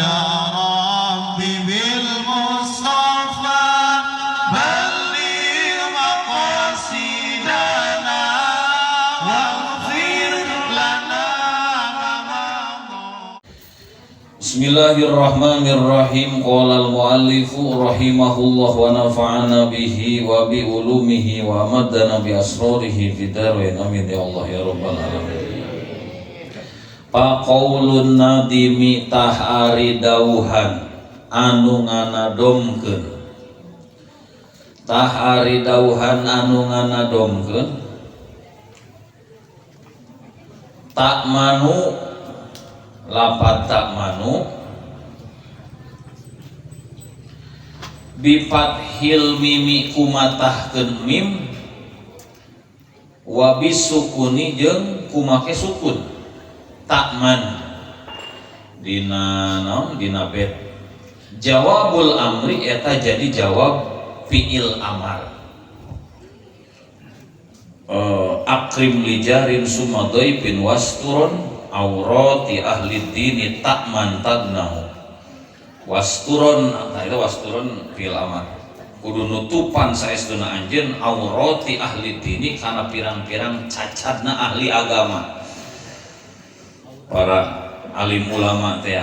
Ya Rabbi bil Mustafa balligh maqasidana waghfir lana ma madha. Bismillahirrahmanirrahim. Qala al-muallifu rahimahullah wa nafa'ana bihi wa bi ulumihi wa amaddana bi asrarihi fid dharain. Amin ya Allah ya rabbal alamin. Paqaulun nadimi tah ari dauhan anu nganadomkeun. Tah ari dauhan anu nganadomkeun tak manu lapat tak manu bifathil mimi kumatahkeun mim wa bisukuni jeung kumake sukun takman dina naon dina bet jawabul amri eta jadi jawab fiil amar. Akrim lijarin sumadhaifin wasturon aurati ahli dini takman tagnahu wasturon, nah itu wasturon fiil amar kudu nutupan saestuna anjeun aurati ahli dini kana pirang-pirang cacadna ahli agama para alim ulama teh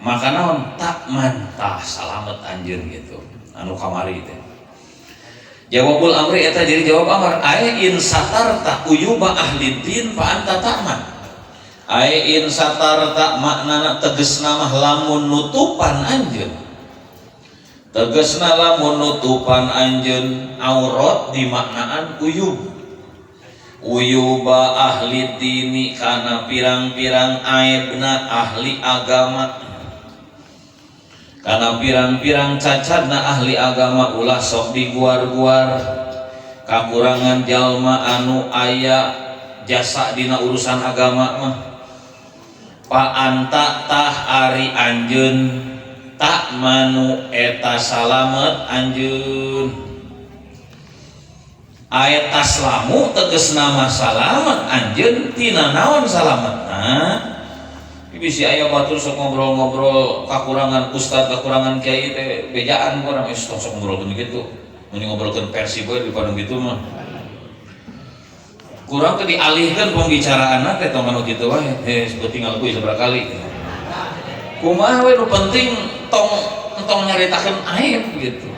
maka naon takman tah salamet anjeun gitu anu kamari teh. Jawabul amri eta jadi jawab amar ae in satarta uyuba ahli din fa anta takman. Ae in satarta maknana tegesna mah lamun nutupan anjeun, tegesna lamun nutupan anjeun aurat dimaknaan uyub uyuba ahli dini kana pirang-pirang aibna ahli agama kana pirang-pirang cacadna ahli agama ulah sok diguar-guar kakurangan jalma anu aya jasa dina urusan agama mah pa anta tah ari anjeun tak manu eta salamet anjeun. Ayat taslamu tegesna mah salamet anjeun tina naon salametna. Bisi aya batur sok ngobrol-ngobrol kakurangan ustad kakurangan kiai teh bejaan kurang geus tong sok ngobrolkeun kitu. Mun ngobrolkeun Persib we di Bandung kitu mah. Kurang teh dialihkeun pembicaraanna teh tong anu kitu wae. Heh tinggal kuy sabaraha kali. Kumaha we nu penting tong entong nyaritakeun aib gitu.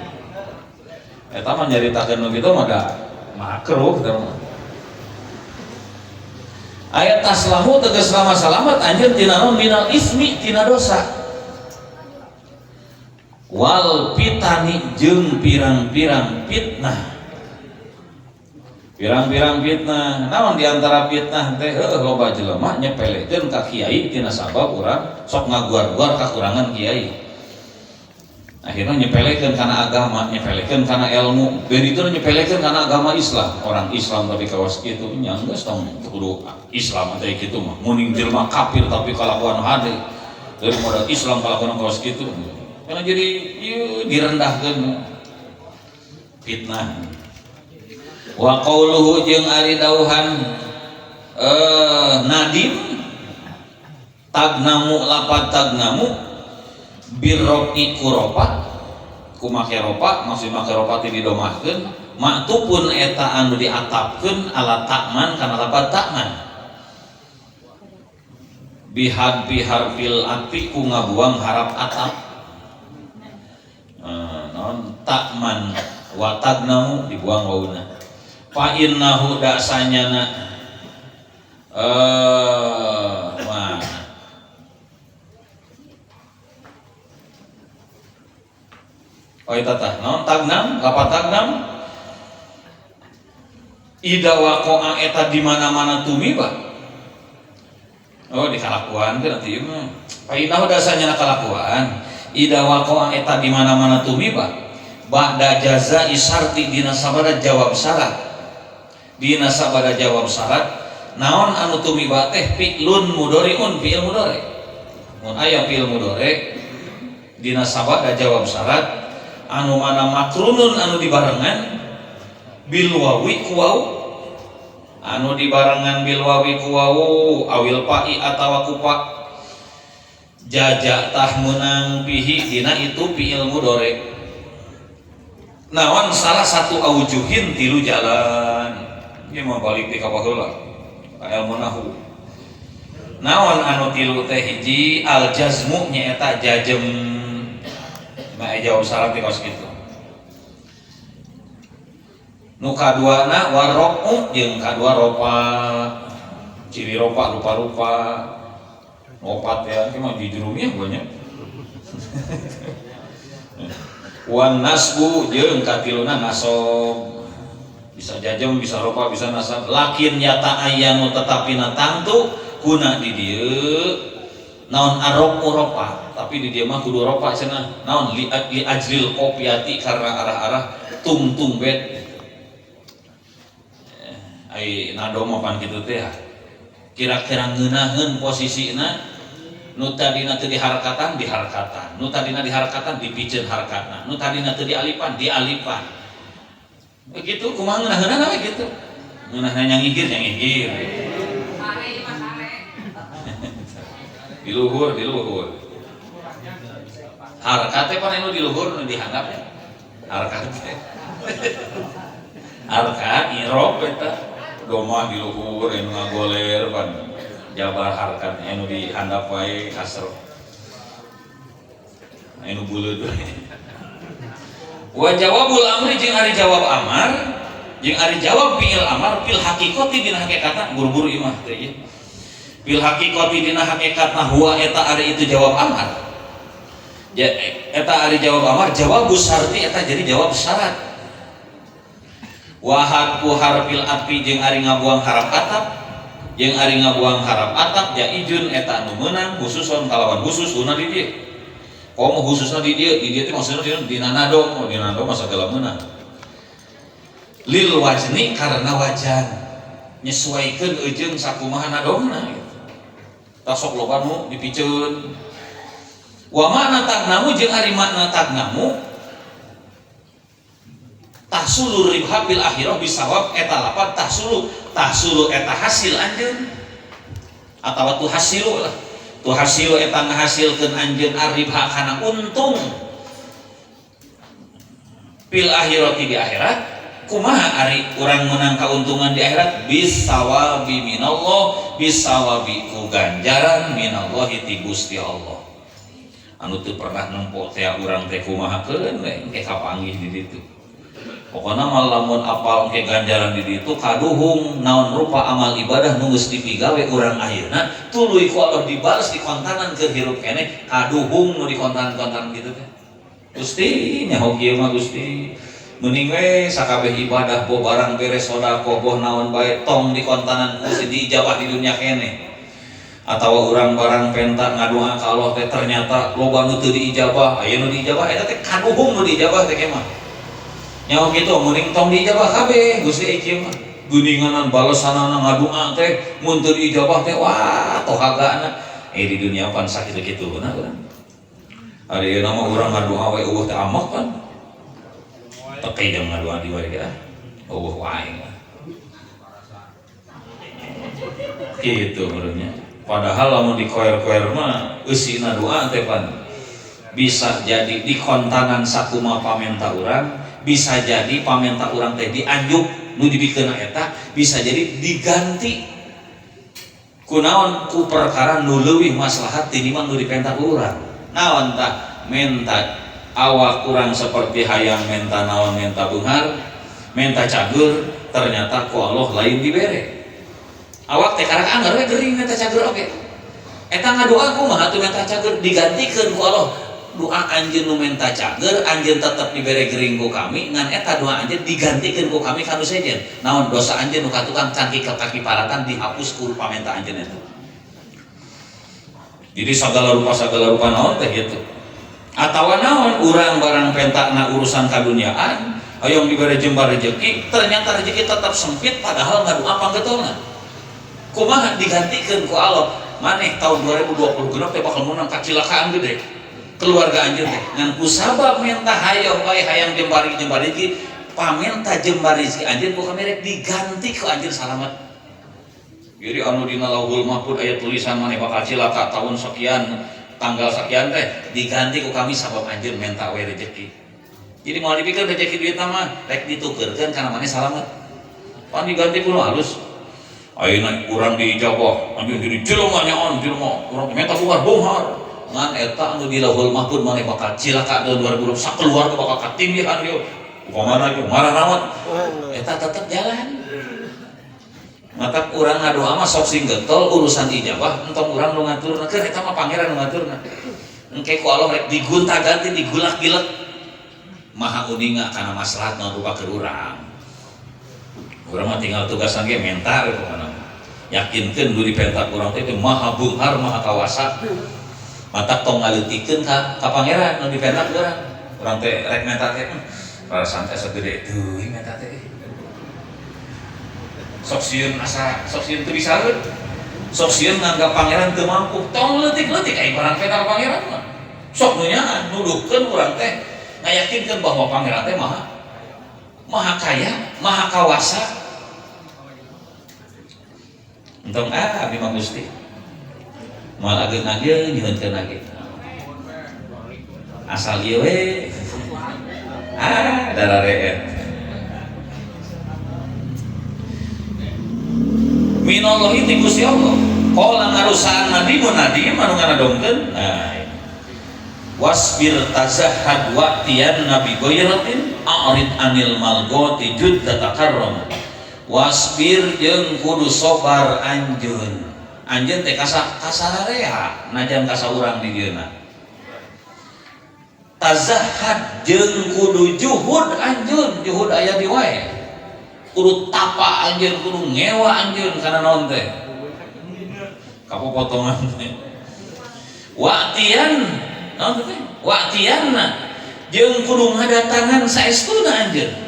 Eta mah nyaritakeun nu kitu mah da makruh eta mah. Ayat taslamu tegasna mah salamat anjeun tina naon minal ismi tina dosa wal fitani jeung pirang-pirang fitnah. Pirang-pirang fitnah naon di antara fitnah teh heuh loba jelema nyepelekeun ka kiai tina sabab urang sok ngaguar-guar kakurangan kiai. Akhirnya nyepelekeun kana agama, nyepelekeun kana ilmu, beri itu nyepelekeun kana agama Islam. Orang Islam tapi kawas kitu nya geus tong kudu Islam teh kitu mah. Muning jelema kafir tapi kalakuan hade. Dari modal Islam kalakuan kawas kitu. Karena jadi ieu direndahkeun fitnah. Wa qauluhu jeung ari dauhan nadim tagnamu lapat tagnamu birroki kuropa kumake ropa maksud make ropa teh didomahkeun maktupun eta anu diatapkeun ala takman kana lapat takman bihad biharfil atfi ku ngabuang harap atap non takman wa tagnamu dibuang wauna fa innahu dasanyana mah oh eta tah naon tagnam lapat tagnam ida waqa'a eta di mana-mana tumiba oh dikalakuan teh nanti ieu mah fa innahu dasanyana kalakuan ida waqa'a eta di mana-mana tumiba ba'da jaza'i syarti dina sabada jawab syarat dina sabada jawab syarat naon anu tumiba teh fi'lun mudhari'un fi'il mudhari mun aya fi'il mudhari dina sabada jawab syarat anu mana makrunun anu dibarengan bil wawi ku wau anu dibarengan bil wawi ku wau awil pa'i atawa ku pa. Jaja tah meunang bihi dina itu fi'il mudhari. Naon salah satu aujuhin tilu jalan. Ieu mah balik ti ka baheula ka ilmu nahwu. Naon anu tilu teh hiji al jazmu nyaeta jajem. Mah jawab syarat teh kaos kitu. Nu kaduana warro'u jeung kadua ropa. Ciri ropa rupa-rupa. Opat ya, ini mah jujurumnya banyak. Wan nasbu jeung katiluna nasob. Bisa jajem, bisa ropa, bisa nasab. Lakin nyata ayanu tetapina tangtu kuna di dieu naon arrofu ropa, tapi di dieu mah kudu ropa cenah. Naon li ajril qofiyati karena arah-arah tungtung bet. Ai nado mah pan kitu teh ya. Kira-kira ngeunaheun posisina nu tadina teu diharkatan diharkatan, nu tadina diharkatan dipiceun harkatna, nu tadina teu dialipan dialipan. Begitu kumaha ngeunaheunna we kitu. Ngeunahna nyangihir nyangihir. Di luhur di luhur. Harkat teh pan anu di luhur nu dihandap ya. Harkat teh. Harkat i'rab eta. Domah di luhur anu ngagoler pan jabar harkat anu dihandap wae kasro. Anu buleud wae. Wa jawabul amri jeung ari jawab amar, jeung ari jawab fi'il amar fil haqiqati dina hakikatna buru-buru ieu mah teh ieu. Fil haqiqati dina hakikatna huwa eta ari itu jawab amar. Ja, eta ari jawab amar jawabus syarti eta jadi jawab syarat. Wahad ku harfil atfi jeung ari ngabuang harap atap, jeung ari ngabuang harap atap jaijun eta anu meunang khususon kalawan khusus guna di dieu. Komo khususna di dieu teh maksudna dina nado, dina nado mah sagala meunang. Lil wajni karena wajan nyesuaikeun eujeung sakumaha nadongna gitu. Tah sok loba nu dipiceun. Wa makna tagnamu jeung ari makna tagnamu tahsulu ribha bil akhirah bisawab eta lapan tahsulu tahsulu eta hasil anjeun atawa tuhasilu lah tuhasilu eta ngahasilkeun anjeun arribha kana untung fil akhirati di akhirat. Kumaha ari urang meunang kauntungan di akhirat bisawabi minallah bisawabi ku ganjaran minallahi ti Gusti Allah anu teu pernah nempo teh urang teh kumahakeun we engke kapanggih di ditu. Pokona mah lamun apal engke ganjaran di ditu kaduhung naon rupa amal ibadah nu geus dipigawe urang ayeuna tuluy ku Allah dibales dikontanan keur hirup keneh kaduhung nu dikontanan-kontanan kitu teh. Gusti nyaho kieu mah Gusti mending we sakabeh ibadah boh barang beres sedekah boh naon bae tong dikontanan ku Gusti diijabah di dunya keneh. Atawa urang barang penta ngadoa ka Allah teh ternyata loba nu teu diijabah aya nu diijabah eta teh kaduhung nu diijabah teh mah. Nyaho kitu mending tong diijabah kabeh Gusti ieu mah geuninganan balesanana ngadoa teh mun teu diijabah teh wah tohagana di dunia pan sakitu-kituna urang. Ari ieu mah urang ngadoa we eueuh teh amek kan. Teu jang ngadoa di wae ah. Eueuh wae. Kitu meureunnya. Padahal lamun dikoer-koer mah eusina doa teh pan bisa jadi dikontanan sakumaha pamenta urang, bisa jadi pamenta urang teh dianjuk nu dibikeunna eta bisa jadi diganti kunaon ku perkara nu leuwih maslahat tinimbang nu dipenta ku urang. Naon tah menta awak urang seperti hayang menta naon menta beunghar menta cager ternyata ku Allah lain dibere. Awak teh karak anggar we gering menta cager oge. Eta ngadoa kumaha atuh menta cager digantikeun ku Allah. Doa anjeun nu menta cager anjeun tetep dibere gering ku kami ngan eta doa anjeun digantikeun ku kami ka nu sejen. Naon dosa anjeun nu katukang can kakiparatan dihapus ku pamenta anjeun eta. Jadi sagala rupa naon teh kitu. Atawa naon urang barang pentakna urusan kaduniaan hoyong dibere jembar rezeki ternyata rezeki tetap sempit padahal ngadoa panggetolna. Kumaha digantikeun ku Allah maneh tahun 2020 genep teh bakal meunang kacilakaan gede keluarga anjeun teh ngan kusabab menta hayoh wae hayang jembar rezeki pamenta jembar rezeki anjeun ku kami rek diganti ku anjeun salamet. Jadi anu dina Lauhul Mahfud aya tulisan maneh bakal cilaka tahun sekian Tanggal sakian teh diganti ku kami sabab anjeun menta we rezeki. Jadi mau dipikir rezeki duit mah rek ditukeurkeun kana maneh salamet. Pan diganti ku nu halus. Ayeuna urang diijabah, anjeun jadi jelema nyaon jelema, urang menta bungar bonghar. Ngan eta anu di Lauhul Mahfud maneh bakal cilaka tahun 2000 sakeluarga bakal katindihan ieu. Kumaha ieu marah. Eta tetep jalan. Matak urang ngadoa mah sok sing getol urusan ijabah entong urang nu ngaturna, keur eta mah pangeran nu ngaturna. Engke ku Allah rek digonta-ganti digulak-gilek. Maha uninga kana maslahat nu rupa keur urang. Urang mah tinggal tugasan ge menta we pokona. Yakinkeun nu dipenta ku urang teh maha beunghar maha kawasa. Matak tong ngaleutikeun ka pangeran nu dipenta ku urang. Urang teh rek menta teh perasaan teh asa gede teuing menta teh. Sok sieun asa sok sieun teu bisaeun. Sok sieun nganggap pangeran teu mampu. Tong leutik-leutik ai barang penta ka pangeran mah. Sok nu nyaan nuduhkeun urang teh ngayakinkeun bahwa pangeran teh maha maha kaya, maha kawasa. Entong abdi mah Gusti. Moal ageung-ageung nyuhunkeun lagi. Asal ieu we. Ah, darareet. Minallahi ti Gusti Allah. Qala ngarusaan nadimun nadim anu nganadongkeun. Nah, wasbir tazahhad wa'tiyan nabi ghairatin a'rid anil malgoti jud tatakarram. Wasbir jeung kudu sabar anjeun. Anjeun teh kasararea najan kasa urang di dieuna. Tazahhad jeung kudu juhud anjeun, juhud aya di wae. Kudu tapa anjeun, kudu ngewa anjeun kana naon teh? Kapopotongan teh. Wa'tiyan naon teh? Wa'tiyanna jeung kudu ngadatangan saestuna anjeun.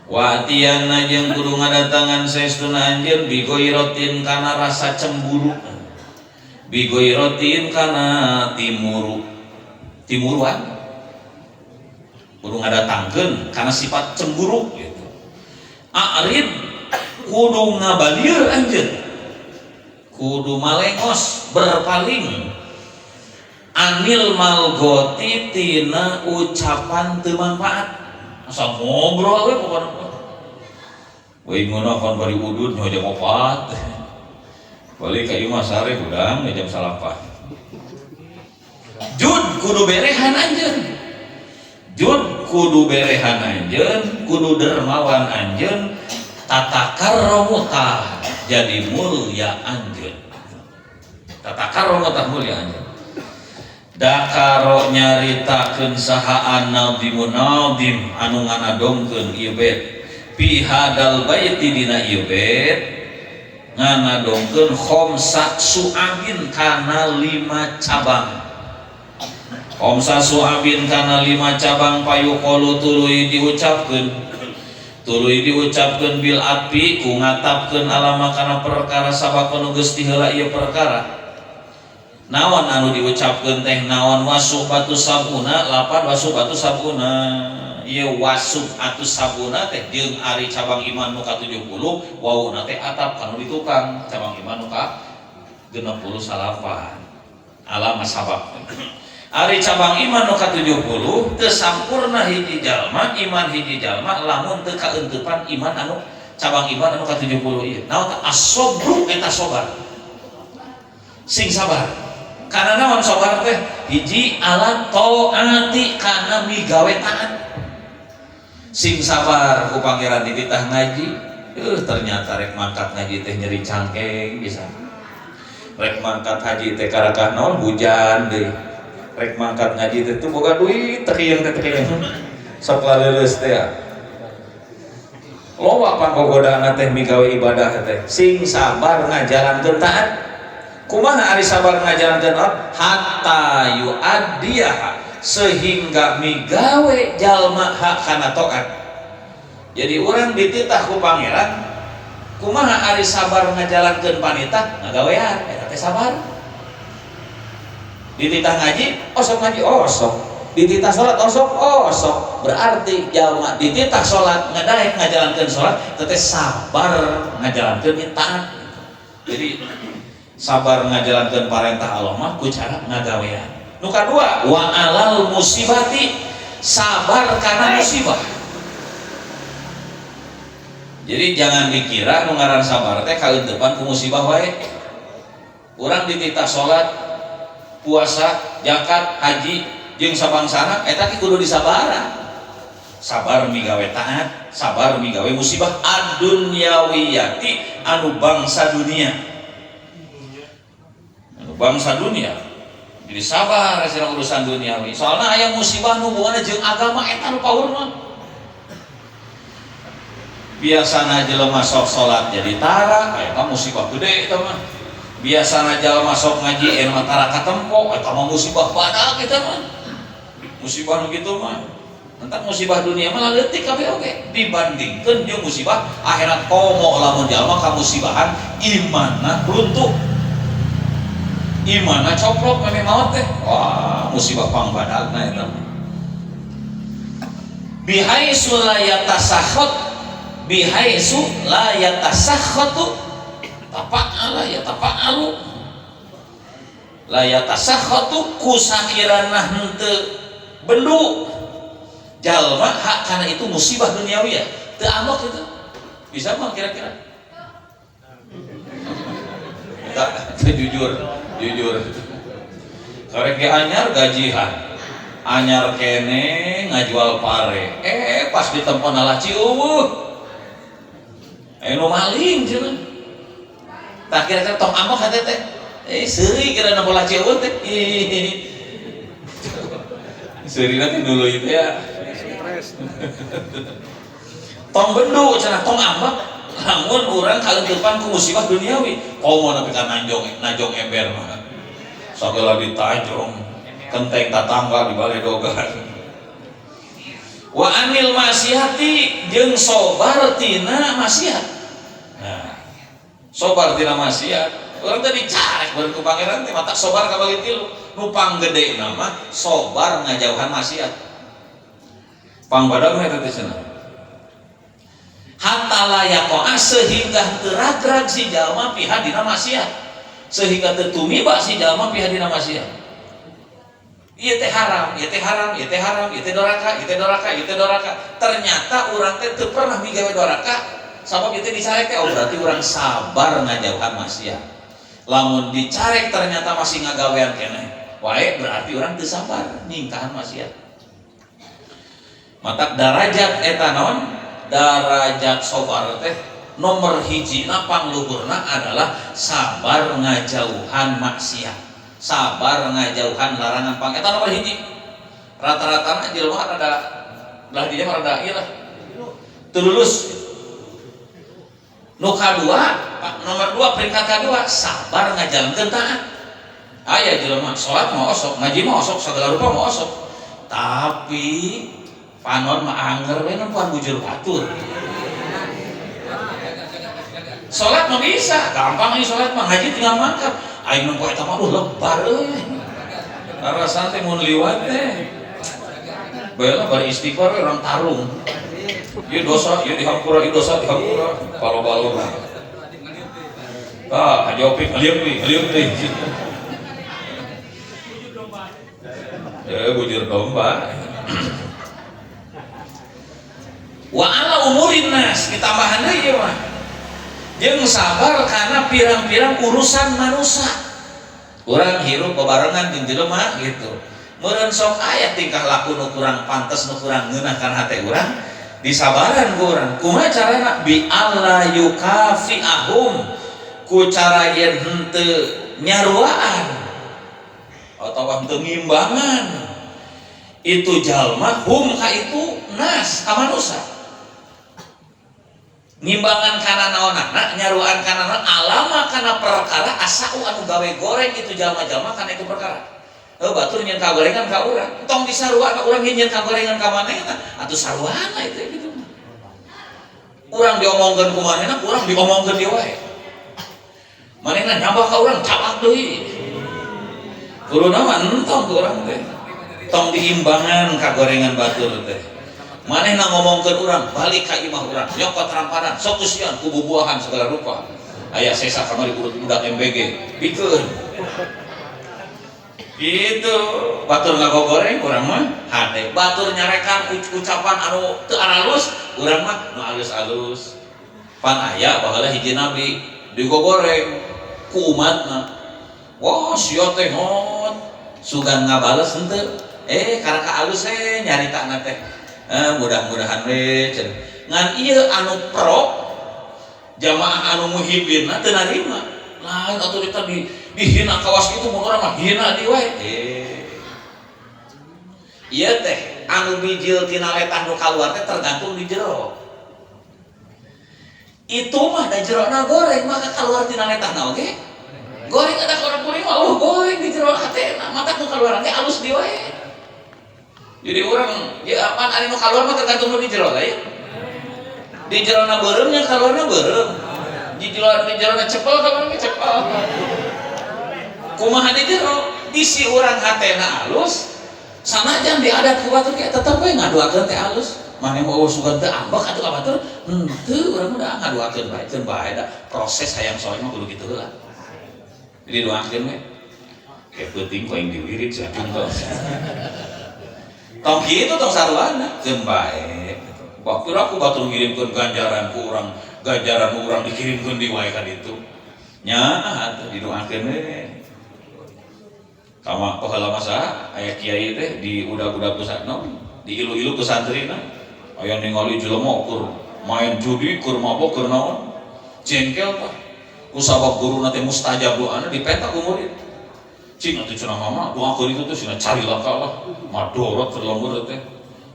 Wa'tiyanna jeung kudu ngadatangan saestuna anjeun bigoirotin kana rasa cemburu. Bigoirotin kana timuru. Timuruan. Kudu ngadatangkeun kana sifat cemburu gitu. A'rid kudu ngabalieur anjeun. Kudu malengos berpaling anil malgoti tina ucapan teu manfaat. Asa ngobrol we pokona. Woi ngono kon bari udud nyaho jam 4. Balik ka imah sare hudang jam 9. Jud kudu berehan anjeun. Jud kudu berehan anjeun, kudu dermawan anjeun, tatakarromu tah jadi mulia anjeun. Tatakarromu tah mulia anjeun. Dakaro nyaritakeun saha an-nadimu nadim anu nganadongkeun ieu bait. Fi hadal baiti dina ieu bait nganadongkeun khamsa su'abin kana 5 cabang. Khamsa su'abin kana 5 cabang payuqalu tuluy diucapkeun. Tuluy diucapkeun bil atfi ku ngatapkeun alama kana perkara sabab nu geus diheula ieu perkara. Naon anu diucapkeun teh naon wasubatu sabuna lapan wasubatu sabuna. Ieu wasub atu sabuna teh jeung ari cabang iman nu ka 70 wauna teh atap kanu di tukang cabang iman nu ka 68 alama sabab. Ari cabang iman nu ka 70 teu sampurna hiji jalma iman hiji jalma lamun teu kaeuntepan iman anu cabang iman anu ka 70 ieu. Naon teh as-sabru eta sabar. Sing sabar. Karena naon sabar teh hiji ala taati kana migawe taat. Sing sabar ku pangeran dititah ngaji, ternyata rek mangkat ngaji teh nyeri cangkeng bisa. Rek mangkat haji teh karakah naon hujan deui. Rek mangkat ngaji teh teu boga duit teu kieu sok laleuleus teh. Loba panggogodaanna teh migawe ibadah teh. Sing sabar ngajalankeun taat. Kumaha ari sabar ngajalankeun taat? Hatta yu'addiyaha, sehingga migawe jalma hak kana taat. Jadi urang dititah ku pangeran, kumaha ari sabar ngajalankeun panitah ngagawean eta teh sabar. Dititah ngaji, osok ngaji, osok. Dititah salat, osok, osok. Berarti jalma dititah salat ngadaek ngajalankeun salat, teh sabar ngajalankeun taat. Jadi Sabar ngajalankeun parentah Allah mah ku cara ngagawean. Nu kadua, wa alal musibati, sabar kana musibah. Jadi jangan dikira nu ngaran sabar teh kaeuteupan ku musibah wae. Urang dititah salat, puasa, zakat, haji jeung sabangsana eta ge kudu disabaran. Sabar migawe taat, sabar migawe musibah adunyawiyati anu bangsa dunia. Anu bangsa dunia. Jadi sabar cenah urusan duniawi. Soalna aya musibah nu hubunganna jeung agama eta nu paur mah. Biasana jelema sok salat jadi tara, eta musibah gede eta mah. Biasana jelema sok ngaji mah tara katempo, eta mah musibah badak eta mah. Musibah nu kitu mah. Tentang musibah dunia mah leutik kabeh oge dibandingkeun jeung musibah akhirat. Komo lamun jalma kamusibahan imanna runtuh, imanna coplok memeh maot teh, wah musibah pangbadagna eta mah. Bihaisu la yatasahhot, bihaisu la yatasahhatu, tafa'ala yatafa'alu, la yatasahhatu kusakirana henteu bendu jalma hak karena itu musibah duniawi ya teu amok itu bisa mah kira-kira tak jujur jujur karek ge anyar gajihan anyar kene ngajual pare pas ditempon laci eueuh nu maling cenah tak kira-kira tong amok hate teh seuri kira nempo laci eueuh teh seuri nanti dulu itu ya tong bendu cenah tong ambek lamun urang kaeuteupan ku musibah duniawi komo nepi ka najong najong ember mah sagala ditajong kenteng tatangga di baledogan. Wa anil maksiati jeung sobar tina maksiat. Nah, sobar tina maksiat urang teh dicarek bareng ku pangeran teh matak sobar kabagi tilu. Nu panggede mah sobar ngajauhan maksiat. Pangbadag mah eta teh cenah. Hatta la yaqa'a sehingga teu ragrag si jalma piha dina maksiat. Sehingga teu tumiba si jalma piha dina maksiat. Ieu teh haram, ieu teh haram, ieu teh haram, ieu teh doraka, ieu teh doraka, ieu teh doraka. Ternyata urang teh teu pernah migawe doraka sabab ieu teh dicarek teh, oh berarti urang sabar ngajauhan maksiat. Lamun dicarek ternyata masih ngagawean keneh wae berarti urang teu sabar nyingkahan maksiat. Matak darajat eta naon? Darajat sobar teh nomor hijina pangluhurna adalah sabar ngajauhan maksiat, sabar ngajauhan larangan pang eta nomor hiji. Rata-rata jelema rada lah dia mah rada ieu lah teu lulus. Nu kadua, nomor 2 peringkat kadua sabar ngajalankeun taat. Aya jelema salat mah osok, ngaji mah osok, segala rupa mah osok, tapi panon mah anger we nempuan bujur batur. Salat mah bisa, gampang ieu salat mah, ngaji tinggal mangkat. Aing nempo eta mah lebar euy. Karasana teh mun liwat teh. Bae bari istighfar we orang tarung. Ieu dosa, ieu dihampura, ieu dosa dihampura, palo-balo. Tah, Haji Opik ngalieu deui, ngalieu deui. Bujur domba. Wa ala umurin nas ditambahan deui ieu mah. Jeung sabar karena pirang-pirang urusan manusia. Urang hirup bebarengan jeung jelema gitu. Meureun sok aya tingkah laku nu kurang pantes, nu kurang ngeunah kana hate urang, disabaran ku urang. Kumaha carana? Bi alla yukafi'ahum, ku cara yen henteu nyaruaan atawa henteu ngimbangan itu jalma hum ka itu nas ka manusia. Ngimbangan kana naonana, nyaruaan kana naon, alama kana perkara asau anu gawe goreng itu jalma-jalma kana itu perkara. Heuh batur nyeun kagorengan ka urang, tong disarua ka urang nyeun kagorengan ka manehna, atuh saruana itu gitu. Urang diomongkeun ku manehna, urang diomongkeun deui wae. Manehna nyambah ka urang cabak deui. Kuduna mah entong ku urang teh. Tong diimbangan kagorengan batur teh. Manehna ngomongkeun urang balik ka imah urang, nyokot rampanan, sok usian ku bubuahan segala rupa. Aya sesa kamari budak MBG pikeun gitu. Batur ngagogoreng urang mah hade, batur nyarekan ucapan anu teu alus urang mah nu alus-alus. Pan aya baheula hiji nabi digogoreng ku umatna, wah sia teh hot sugan ngabales henteu, karaka alus nyaritana teh, mudah-mudahan we cenah. Ngan ieu anu pro jamaah anu muhibinna teu narima, lain atuh eta di dihina kawas itu mun urang mah hina di wae. Ieu teh anu bijil tina letah nu kaluar teh tergantung di jero. Itu mah da jerona goreng maka kaluar tina letahna oge goreng. Ada orang kuring mah eueuh goreng di jero hatena, mata nu kaluaran teh alus di wae. Jadi urang ya apaan ari nu kaluar mah tergantung nu di jero lah ya. Di jerona beureum nya kaluarna beureum. Di jerona cepel kaluarna cepel. Kumaha di jero bisi urang hatena alus sanajan diadat ku batur ge tetep we ngadoakeun teh alus. Maneh mah eueuh sugan teu ambek atuh ka batur, henteu urang mah da ngadoakeun bae keun bae da proses hayang soleh mah kudu kitu heula. Jadi doakeun we. Kayak peuting ku aing diwirid sia tong. Tong kitu tong saruana keun bae. Waktu aku batur ngirimkeun ganjaran ku urang, ganjaran urang dikirimkeun di wae ka ditu. Nya atuh didoakeun we. Kama paheula masa aya kiai teh di udag-udag pusat no, di ilu-ilu ku santrina. Aya ningali jelema keur main judi, keur mabok, keur naon. Jengkel tah. Ku sabab guruna teh mustajab doana dipenta ku murid. Cing atuh cenah mama, doakeun itu tuh cenah cari laka lah. Madorot keur lembur teh.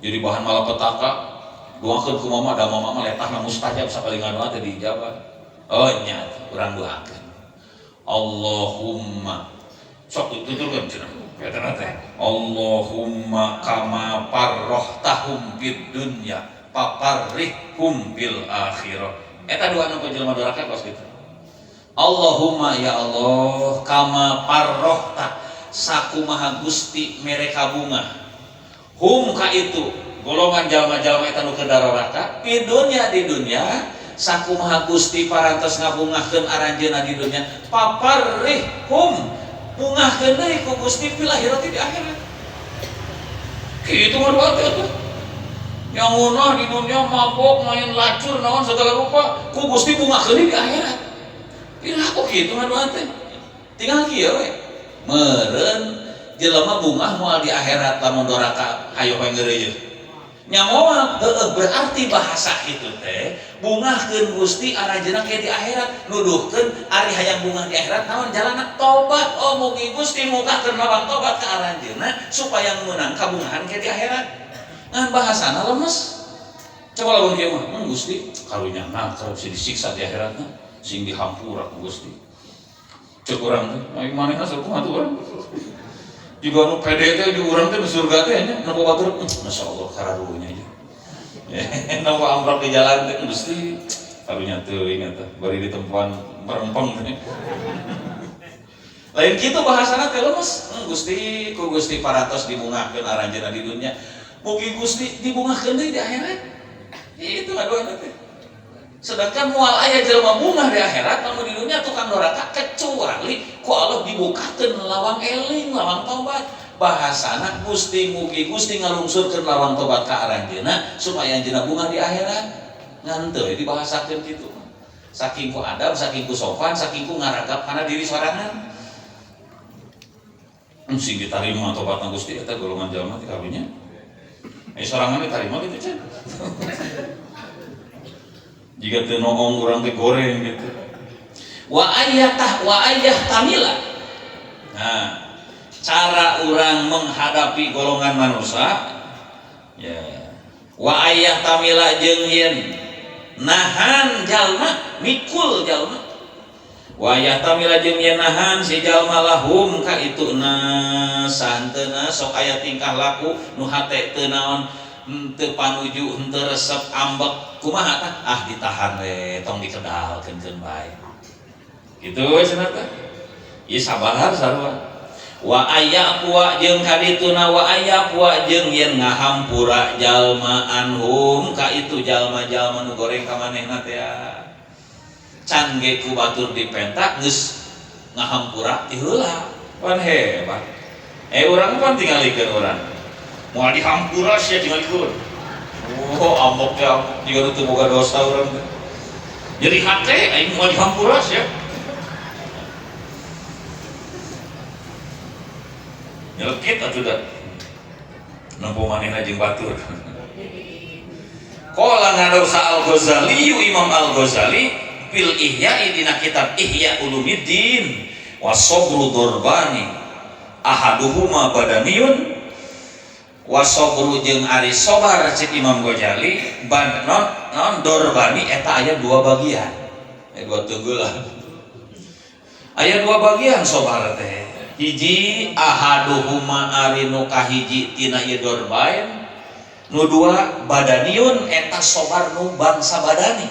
Jadi bahan malapetaka. Doakeun ku mama da mama mah letahna mustajab sakali ngadoa teh diijabah. Oh nya urang doakeun. Allahumma sok tuturkeun cenah eta teh. Allahumma kama parrohtahum fid dunya paparrihhum bil akhirah. Eta doa nu jelema doraka kos kitu. Allahumma ya Allah kama parrohta sakumaha Gusti mere kabungah hum ka itu golongan jalma-jalma eta nu keur daroraka di dunya di dunya sakumaha Gusti parantos ngabungahkeun aranjeunna di dunya paparrihhum bungahkeun deui ku Gusti fil akhirati di akhirat. Kitu mah doa teh atuh. Yang ngeunah di dunia mabok main lacur naon segala rupa ku Gusti bungahkeun di akhirat. Pira kok kitu mah doa teh. Tinggal kieu we. Meureun jelema bungah moal di akhirat lamun doraka hayo we ngeureuyeuh. Nya moal heueuh berarti bahasa kitu teh bungahkeun Gusti aranjeunna ke di akhirat nuduhkeun ari hayang bungah di akhirat naon jalana tobat. Oh mugi Gusti mukakeun lawang tobat ka aranjeunna supaya meunang kabungahan ke di akhirat. Ngan bahasana lemes. Coba lamun kieu mah, Gusti karunya nah kalau si disiksa di akhiratna sing dihampura ku Gusti. Cek urang teh, ai manehna sakumaha tuh urang. Jika nu pede teh di urang teh di surga teh nya nempo batur, masyaallah kararunya nya. Nempo amprok di jalan teh Gusti karunya teuing eta bari di tempuan merempeng teh. Lain kitu bahasana teh lemes. Gusti ku Gusti parantos dibungahkeun aranjeunna di dunya. Mugi Gusti dibungahkeun deui di akhirat. Itu ngadoana teh. Sedangkan moal aya jelema bungah di akhirat lamun di dunia tukang doraka kecuali ku Allah dibukakeun lawang eling, lawang tobat. Bahasana Gusti mugi Gusti ngalungsurkeun lawang tobat ka aranjeunna supaya anjeunna bungah di akhirat. Ngan teu dibahasakeun kitu. Saking ku adab, saking ku sopan, saking ku ngaragap kana diri sorangan. Sing ditarima tobatna Gusti eta golongan jalma teh karunya. Sorangan ditarima kitu can. Jika teu noong urang teh goreng gitu. Wa ayyatah wa ayyah tamila. Nah, cara urang menghadapi golongan manusia ya. Wa ayyah tamila jeung yen nahan jalma, mikul jalma. Wa ayyah tamila jeung yen nahan si jalma lahum ka itu na santeuna sok aya tingkah laku nu hate teu naon henteu panuju henteu resep ambek kumaha tah ah ditahan we tong dikedalkeun keun bae kitu we cenah teh ieu sabar sarua wa aya wa jeung kadituna wa aya wa jeung yen ngahampura jalma anhum ka itu jalma-jalma nu goreng ka manehna teh. Can ge ku batur dipenta geus ngahampura ti heula. Pan hebat. Urang pan tingalikeun urang. Moal dihampura sia tingalikeun. Oh, ambok teh ambok jiga nu teu boga dosa urang teh. Nyeri hate aing moal dihampura sia. Nyelekit atuh da. Nempo manehna jeung batur. Qala ngadosa Al-Ghazali Imam Al-Ghazali fil Ihya'i dina kitab Ihya Ulumuddin wasobru dorbani ahaduhuma badaniyun wasobru jeung ari sobar cek Imam Ghazali ban non non dorbani eta aya dua bagian, dua teugeula aya dua bagian sobar teh. Hiji ahaduhuma ari nu kahiji tina ieu dorbain, nu dua badaniun eta sobar nu bangsa badani,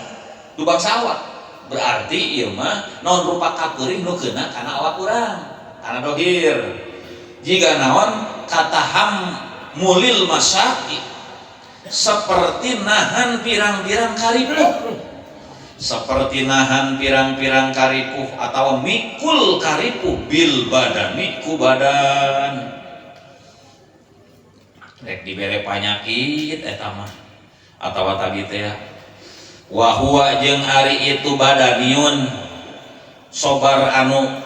nu bangsa awak. Berarti ieu mah naon rupa kapeurih nu keuna kana awak urang, kana dohir. Jiga naon kataham mulil masaki, seperti nahan pirang-pirang karipuh, seperti nahan pirang-pirang karipuh atau mikul karipuh bil badani ku badan. Rek dibere panyakit eta mah atawa tadi teh wa huwa jeung ari itu badaniun sobar anu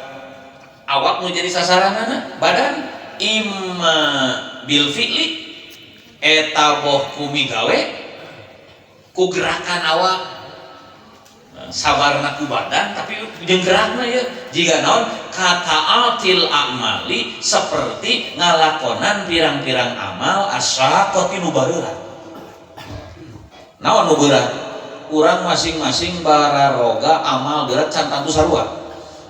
awak nu jadi sasaranana badan imma bil fi'li eta boh ku migawe ku gerakan awak sabarna ku badan tapi jeung gerakna ieu jiga naon kataatil amali seperti ngalakonan pirang-pirang amal asyaqati nu bareurat. Naon nu berat? Urang masing-masing bararoga amal berat can tantu sarua.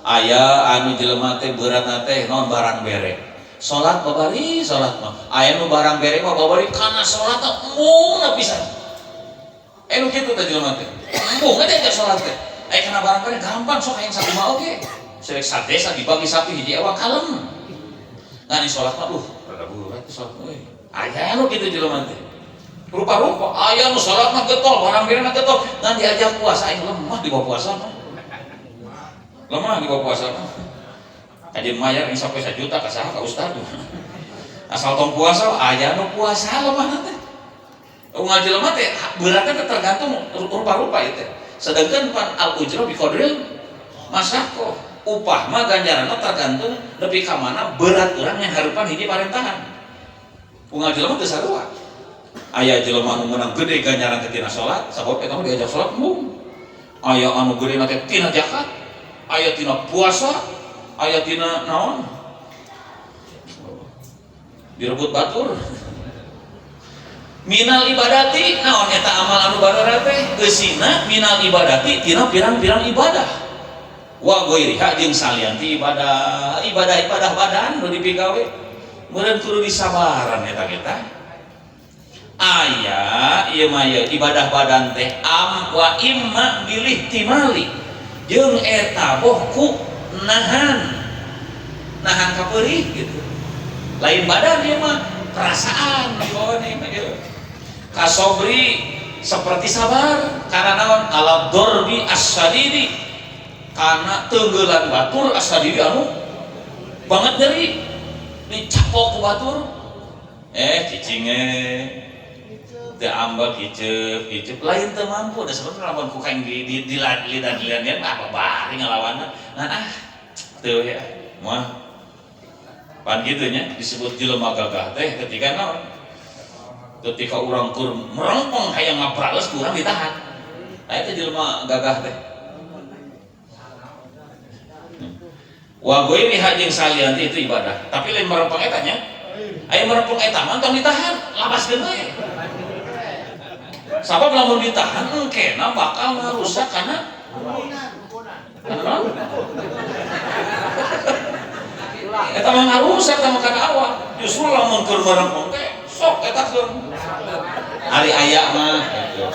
Aya anu jelema teh beratna teh naon barang bere. Salat babari salat mah. Aya nu barang bere mah babari kana salat teh embung pisan. Nu kitu teh jelema teh. Embung teh ka salat teh. Aya kana barang bere gampang sok hayang sakumaha oge. Selek sadesa dibagi sapi hiji ewa kalem. Ngan salat mah duh rada berat salat euy. Aya nu kitu jelema teh. Rupa-rupa aya nu salat mah getol, barang bere mah getol. Ngan diajak puasa aing lemah di bawah puasa mah. Lemah di bawah puasa mah. Kajeun mayar aing sampai 1 juta ka saha ka ustad. Asal tong puasa aya nu puasa lemah teh. Unggal jelema teh beratnya teh tergantung rupa-rupa ieu teh. Sedangkan pan al ujra bi qadril masako. Upah mah ganjaranna tergantung nepi ka mana berat urang yang harupan hiji parentahan. Unggal jelema teu sarua. Aya jelema anu meunang gede ganjaran teh tina salat, sabab eta mah diajak salat embung. Aya anu gedena teh tina zakat, aya tina puasa, aya tina naon? Direbut batur. Minal ibadati naon eta amal anu bareurat teh eusina minal ibadati tina pirang-pirang ibadah. Wa ghairiha jeung salian ti ibadah, ibadah-ibadah badan nu dipigawe meureun kudu disabaran eta kita. Aya ieu mah ieu ibadah badan teh am wa imma bilih timali jeung eta boh ku nahan, nahan kapeurih gitu. Lain badan ieu mah perasaan dibawa nih mah ieu. Kasobri seperti sabar karena naon ala dorbi as-sadidi karena tenggelan batur as-sadidi anu banget nyeri dicapok ku batur cicinge teu ambek iceup iceup lain teu mampu da sebenarnya lamun ku kaing di lidan-lidan apa bari ngalawanna ngan ah teu ya mah pan kitu nya disebut jelema gagah teh ketika naon ketika urang keur merempeng hayang ngaprales ku urang ditahan. Nah eta jelema gagah teh. Wa ghairiha jeung salian itu ibadah. Tapi lain merempeng eta nya. Aya merempeng eta mah tong ditahan, labaskeun we. Sabab lamun ditahan engkena bakal ngarusak kana eta mah ngarusak eta mah kana awak. Justru lamun keur merempeng teh sok eta keun. Ari aya mah gitu.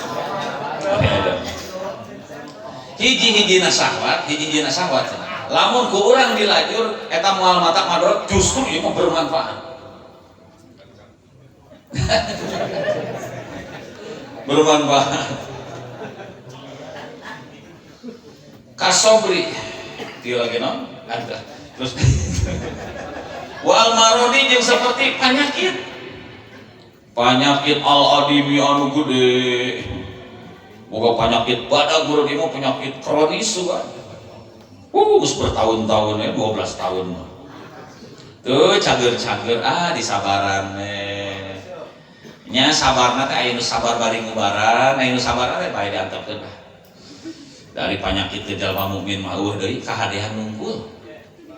Hiji-hijina syahwat, hiji-hijina syahwat. Lamun ku urang dilajur eta moal matak madorot justru ieu mah bermanfaat. Bermanfaat. Kasobri dia lagi non ada terus wal marodi jeung seperti penyakit penyakit al adimi anu gede boga penyakit pada guru dia mau penyakit kronis juga geus bertahun-tahun ya 12 tahun mah tuh cager-cager ah disabaran nya sabarna teh aya nu sabar bari ngubaran aya nu sabarna teh bae diantepkeun lah dari penyakit ke jalma mukmin mah eueuh deui kahadean nungkul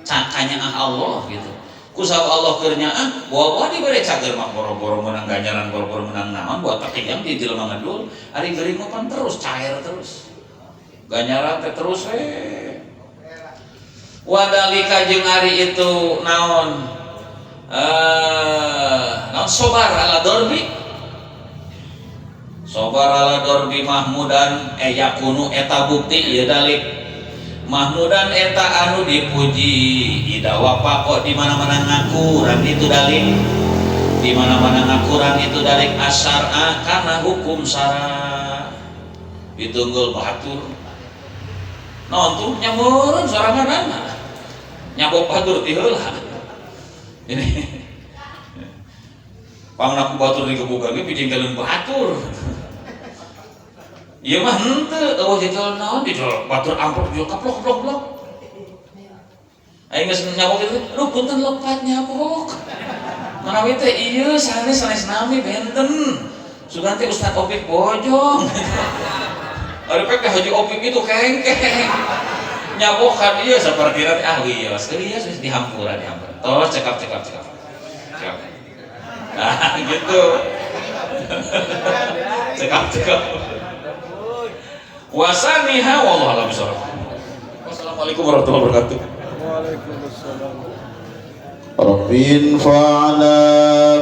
cakanya ah Allah gitu ku sabab Allah keur nyaah bawa-bawa dibere cager mah boro-boro menang ganjaran boro-boro menang naon buat yang di jelema ngedul ari geuring mah pan terus cair terus ganjaran teh terus we wadalika jeung ari itu naon naon sobar ala dorbi sobar ala dorbi mahmudan yakunu eta bukti ieu dalik mahmudan eta anu dipuji ida wafaqo di mana-mana ngakuran itu dalik di mana-mana ngakuran itu dalik asyar'a karena hukum syara ditunggul batur naon tuh nyameureun sorangan nyabok batur ti heula ini pangna ku batur digebukan ge pijengkelkeun batur ieu mah henteu eueuh jejol naon dijol batur amplop jol kaplok kaplok kaplok aing geus nyabok kitu aduh punten lepat nyabok manawi teh ieu sanes sanes nami benten sugan teh Ustaz Opik bojong ari pek teh Haji Opik itu kengkeng nyabokan ieu sapertina teh ah wios wios geus dihampura dihampura tos cekap cekap cekap cekap nah gitu cekap cekap wasaniha wallahu a'lam bishawab. Wassalamualaikum warahmatullahi wabarakatuh. Waalaikumsalam. ربي انفعنا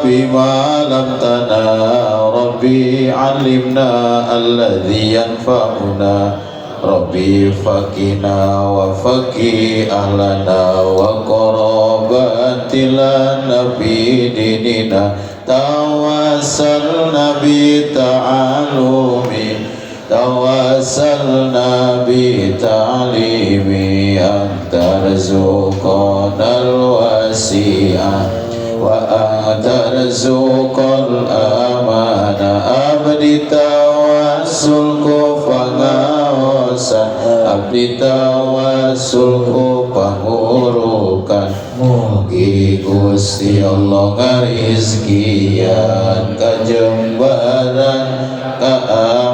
بما علمتنا ربي علمنا الذي ينفعنا ربي فقنا وفقي أهلنا وقرابات لنا في ديننا توسلنا بتعلم توسلنا بتعليم أن ترزقنا الواسعة وأن ترزق الأمان abdi tawassul ku pangaosan abdi tawassul ku pangurukan mugi Gusti Allah ngarizkian kajembaran keamanan.